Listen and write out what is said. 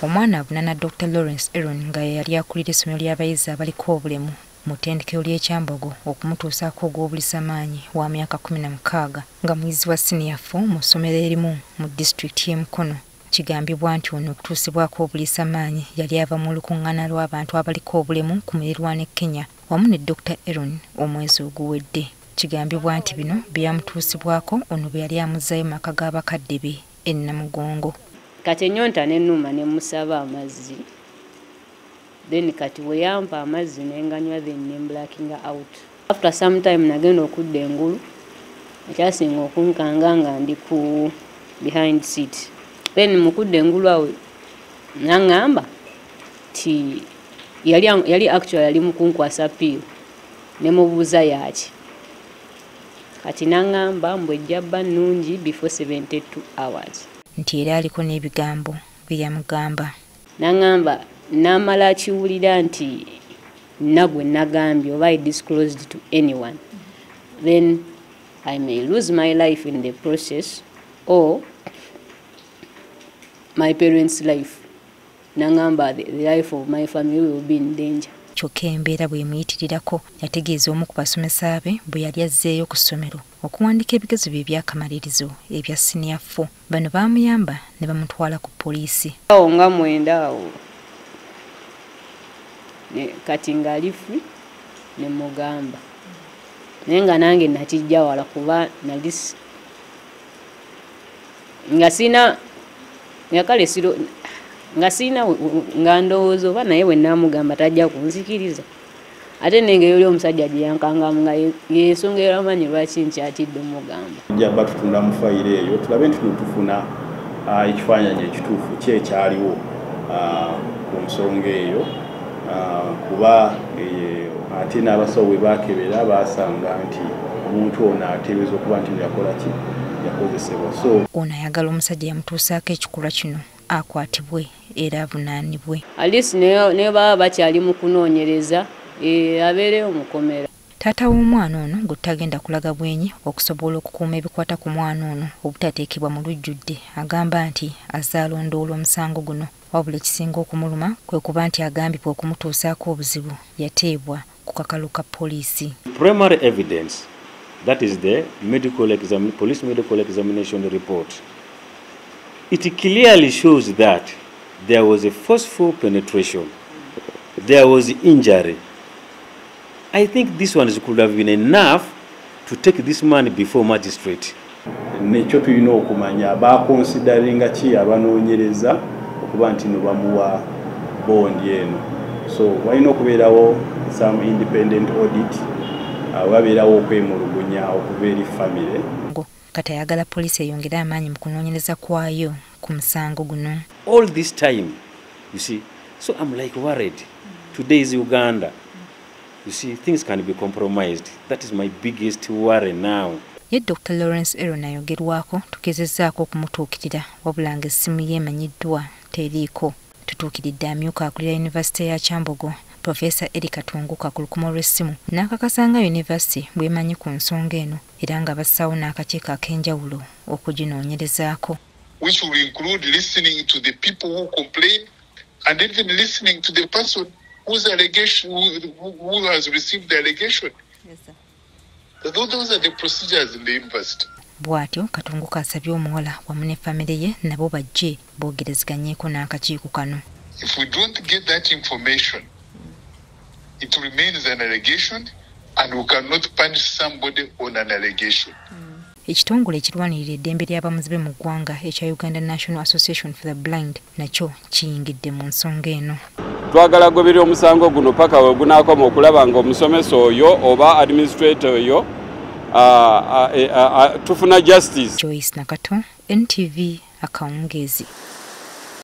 Omwana avunaana Dr. Lawrence Eron nga yali akulira essomero ly'abayizi abaliko obulemu mu ttendekero ly'e Kyambogo okumutuusaako ogw'obulisamaanyi wa myaka 16 nga muyizi wa siniya 4 mu ssomero erimu mu disitulikiti y'e Mukono. Kigambibwa nti ono okutuusibwako obulisamaanyi yali ava mu lukuŋŋaana lw'abantu abaliko obulemu ku muliraano e Kenya wamu ne Dr. Eron omwezi oguwedde. Kigambibwa nti bino byamutuusibwako ono bwe yali amuzzaayo mu maka g'abakadde be e Namugongo. Kati ennyonta n'ennuma ne musaba amazzi, then kati we yampa amazzi ne nganywa, then ne blackinga out. After some time nagenda okudda engulu, ekyasinga okunkanga nga ndi ku behind seat. Then mu kudda engulu awo n'aŋŋamba ti yali actually yali mu kunkwasa pill, ne mubuuza yaaki. Kati n'aŋŋamba mbu ejja bba nnungi before 72 hours. Nti era aliko n'ebigambo bye yamugamba. N'aŋŋamba n'amala akiwulira nti nagwe nagambye oba I disclosed to anyone, then I may lose my life in the process or my parents' life. N'aŋŋamba the life of my family will be in danger. Kyokka embeera bw'emuyitirirako yategeeza omu ku basomesa be bwe yali azzeeyo ku ssomero okuwandiika ebigezo bye eby'akamalirizo ebya siniya 4. Bano baamuyamba ne bamutwala ku poliisi. Awo nga 9 awo kati ng'ali free ne mugamba, naye nga nange nakijja wala kuba nali nga sina nga kale siro nga sina nga ndowooza oba naye bwe naamugamba tajja kunzikiriza. Ate n'engeri oli omusajja gye yankangamu nga y'ensonga eramanyi lwaki nkyatidde omugamba. Tujja bba tutunda mu fayiro eyo tulabe nti tufuna ekifaananyi ekituufu ki ekyaliwo ku nsonga eyo, kuba ate n'abasawo bwe baakebera baasanga nti omuntu ono ateeberezebwa okuba nti yakola ki, yakozesebwa. So ono ayagala omusajja yamutuusaako ekikolwa kino akwatibwe era avunaanibwe. At least ne baba bakyali mu kunoonyereza, abeereyo mukomera. Taata w'omwana ono gwe tutagenda kulaga bwenyi okusobola okukuuma ebikwata ku mwana ono obutateekebwa mu lujjudde agamba nti azze alondoola omusango guno, wabula ekisinga okumuluma kwe kuba nti agambibwa okumutuusaako obuzibu yateebwa ku kakalu ka poliisi. Primary evidence, that is the medical police medical examination report, it clearly shows that there was a forceful penetration, there was injury. I think this one could have been enough to take this man before magistrate. Nekyo tulina okumanya bakonsidaringa ki abanoonyereza okuba nti no bamuwa bondi eno. So walina okubeerawo some independent audit, wabeerawo okwemulugunya okuva eri famire. Kati ayagala poliisi eyongere amaanyi mu kunoonyereza kwayo ku musango guno. All this time, you see, so I'm like worried. Today is Uganda. You see, things can be compromised. That is my biggest worry now. Ye Dr. Lawrence Eron ayogerwako tugezezzaako okumutuukirira wabula ng'essimu ye emanyiddwa teriiko. Tutuukiridde amyuka akulira yunivasite ya Kyambogo Profesa Eri Katunguka ku lukumo lw'essimu n'akakasa nga yunivasite bw'emanyi ku nsonga eno era nga bassaawo n'akakiiko ak'enjawulo okuginoonyerezaako. Which will include listening to the people who complain and even listening to the person whose allegation, who has received the allegation. Yes, sir. Those are the procedures in the university. Bw'atyo Katunguka asabye omuwala wamu ne famire ye nabo bajje boogerezeganyeko n'akakiiko kano. If we don't get that information, it remains an allegation and we cannot punish somebody on an allegation. Ekitongole ekirwanirira eddembe ly'abamuzibe mu ggwanga ekya Uganda National Association for the Blind nakyo kiyingidde mu nsonga eno. Twagala goberera omusango guno paka we gunaakoma okulaba ng'omusomesa oyo oba administrator oyo tufuna justice. Joyce Nakato, NTV, akawungeezi.